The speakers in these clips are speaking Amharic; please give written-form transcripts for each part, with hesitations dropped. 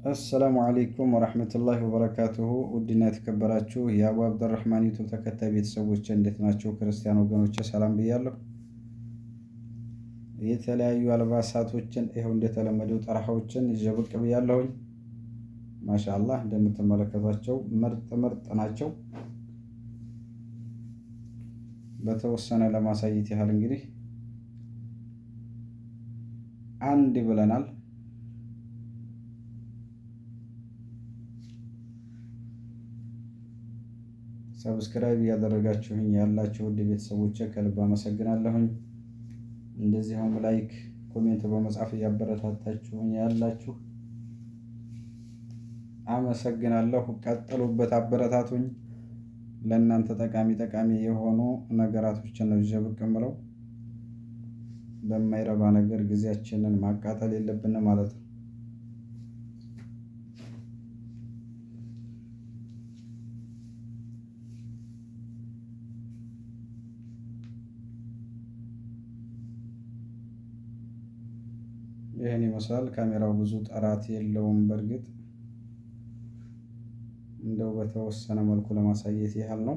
السلام عليكم ورحمة الله وبركاته። ውድና የተከበራችሁ የአቡ አብደራህማን ዩቱብ ተከታይ ቤተሰቦች እንዴት ናቸው? ክርስቲያን ወገኖች ሰላም ብያለሁ። የተለያዩ አልባሳቶችን ይኸው እንደተለመደው ጠረሃዎችን ይዤ ብቅ ብያለሁኝ። ማሻአላህ እንደምትመለከቷቸው ምርጥ ምርጥ ናቸው። በተወሰነ ለማሳየት ያህል እንግዲህ አንድ ብለናል። Subscribe እያደረጋችሁኝ ያላችሁ ውድ ቤተሰቦቼ ከልብ አመሰግናለሁኝ። እንደዚሁም like፣ comment በመጻፍ እያበረታታችሁኝ ያላችሁ አመሰግናለሁ። ቀጥሉበት፣ አበረታቱኝ። ለእናንተ ጠቃሚ ጠቃሚ የሆኑ ነገራቶችን ነው ይዤ ብቅ የምለው። በማይረባ ነገር ጊዜያችንን ማቃጠል የለብንም ማለት ነው። ይህን ይመስላል። ካሜራው ብዙ ጥራት የለውም። በእርግጥ እንደው በተወሰነ መልኩ ለማሳየት ያህል ነው።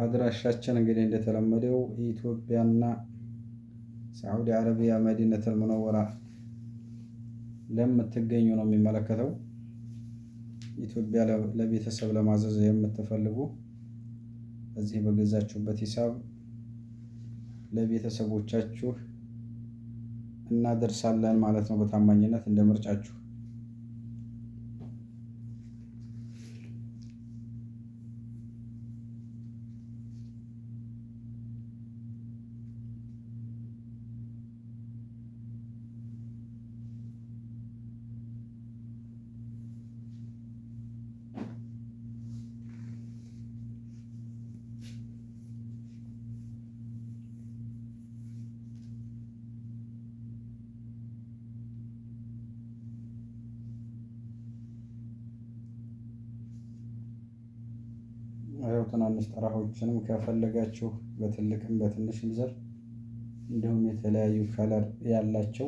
አድራሻችን እንግዲህ እንደተለመደው ኢትዮጵያና ሳዑዲ አረቢያ መዲነቱል ሙነወራ ለምትገኙ ነው የሚመለከተው። ኢትዮጵያ ለቤተሰብ ለማዘዝ የምትፈልጉ እዚህ በገዛችሁበት ሂሳብ ለቤተሰቦቻችሁ እናደርሳለን ማለት ነው። በታማኝነት እንደ ምርጫችሁ። ያው ትናንሽ ጠራሖችንም ከፈለጋችሁ በትልቅም በትንሽም ዘር እንዲሁም የተለያዩ color ያላቸው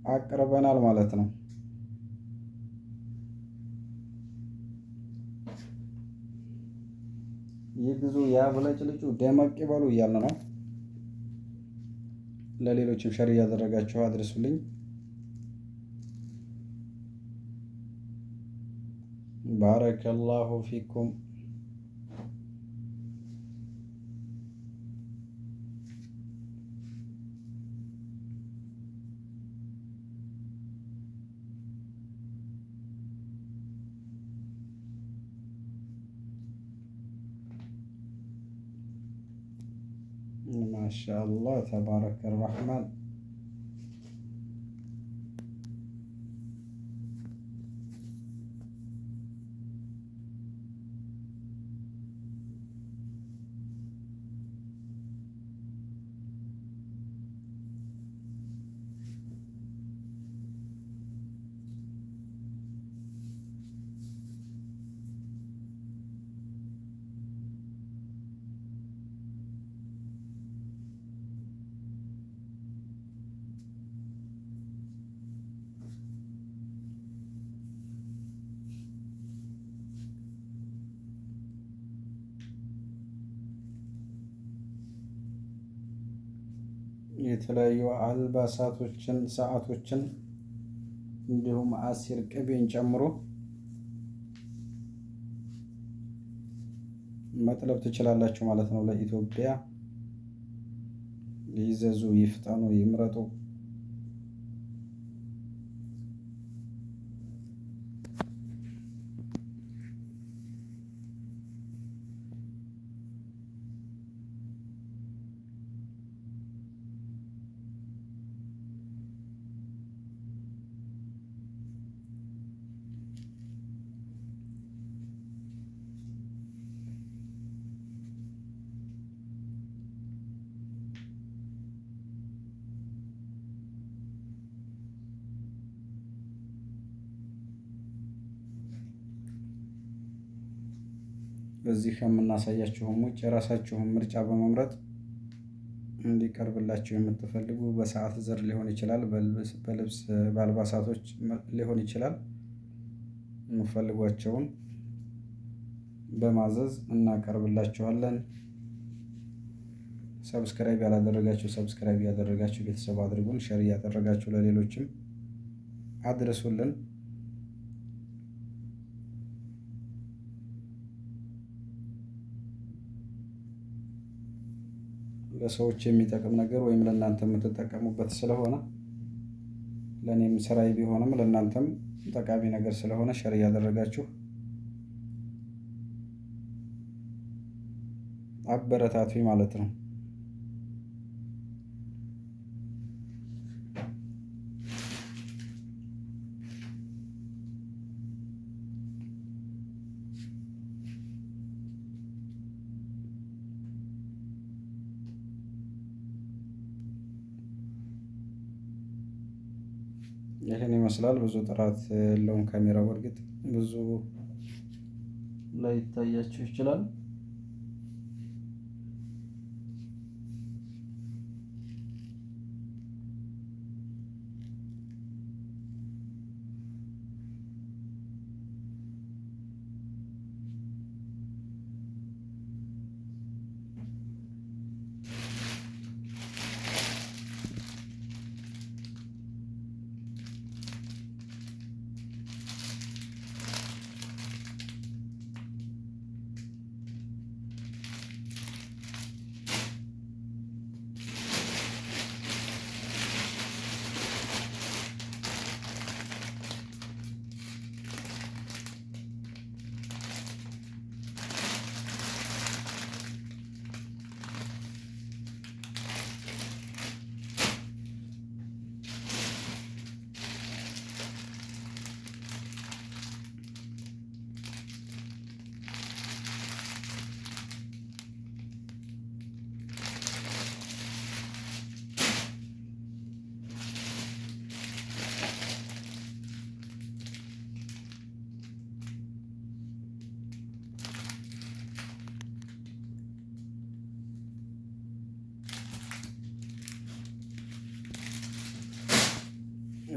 አቅርበናል ማለት ነው። ይግዙ፣ ያብለጭልጩ፣ ደመቅ ይበሉ እያልን ነው። ለሌሎችም share እያደረጋችሁ አድርሱልኝ። بارك الله فيكم። ما شاء الله تبارك الرحمن። የተለያዩ አልባሳቶችን፣ ሰዓቶችን እንዲሁም አሲር ቅቤን ጨምሮ መጥለብ ትችላላችሁ ማለት ነው። ለኢትዮጵያ ይዘዙ፣ ይፍጠኑ፣ ይምረጡ። በዚህ ከምናሳያችሁም ውጭ የራሳችሁን ምርጫ በመምረጥ እንዲቀርብላችሁ የምትፈልጉ በሰዓት ዘር ሊሆን ይችላል፣ በልብስ በአልባሳቶች ሊሆን ይችላል። የምትፈልጓቸውን በማዘዝ እናቀርብላችኋለን። Subscribe ያላደረጋችሁ subscribe እያደረጋችሁ ቤተሰብ አድርጉን። Share እያደረጋችሁ ለሌሎችም አድርሱልን። ለሰዎች የሚጠቅም ነገር ወይም ለእናንተ የምትጠቀሙበት ስለሆነ ለእኔም ስራዬ ቢሆንም ለእናንተም ጠቃሚ ነገር ስለሆነ share እያደረጋችሁ አበረታቱኝ ማለት ነው። ይህን ይመስላል። ብዙ ጥራት የለውም ካሜራው። እርግጥ ብዙ ላይታያችሁ ይችላል።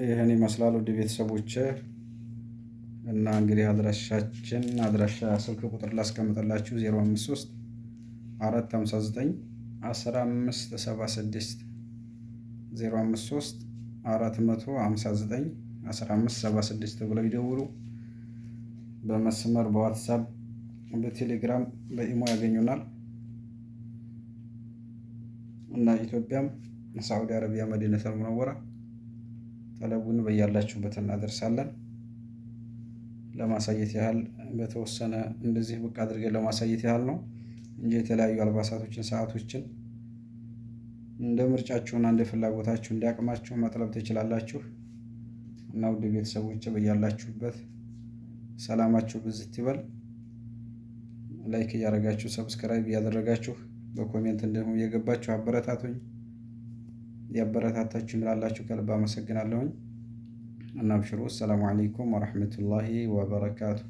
ይህን ይመስላል ውድ ቤተሰቦች። እና እንግዲህ አድራሻችን አድራሻ ስልክ ቁጥር ላስቀምጥላችሁ 053 459 1576፣ 053 459 1576 ብለው ይደውሉ። በመስመር በዋትሳፕ፣ በቴሌግራም፣ በኢሞ ያገኙናል። እና ኢትዮጵያም ሳዑዲ አረቢያ መዲነቱል ሙነወራ ጠለቡን በያላችሁበት እናደርሳለን። ለማሳየት ያህል በተወሰነ እንደዚህ ብቅ አድርገን ለማሳየት ያህል ነው እንጂ የተለያዩ አልባሳቶችን፣ ሰዓቶችን እንደ ምርጫችሁና እንደ ፍላጎታችሁ እንዲያቅማችሁ መጥለብ ትችላላችሁ። እና ውድ ቤተሰቦች በያላችሁበት ሰላማችሁ ብዝት ይበል። Like እያደረጋችሁ፣ subscribe እያደረጋችሁ፣ በ comment እንዲሁም እየገባችሁ አበረታቱኝ። ያበረታታችሁ ምላላችሁ ከልብ አመሰግናለሁኝ። እና አብሽሩ። አሰላሙ አለይኩም ወረሕመቱላሂ ወበረካቱ።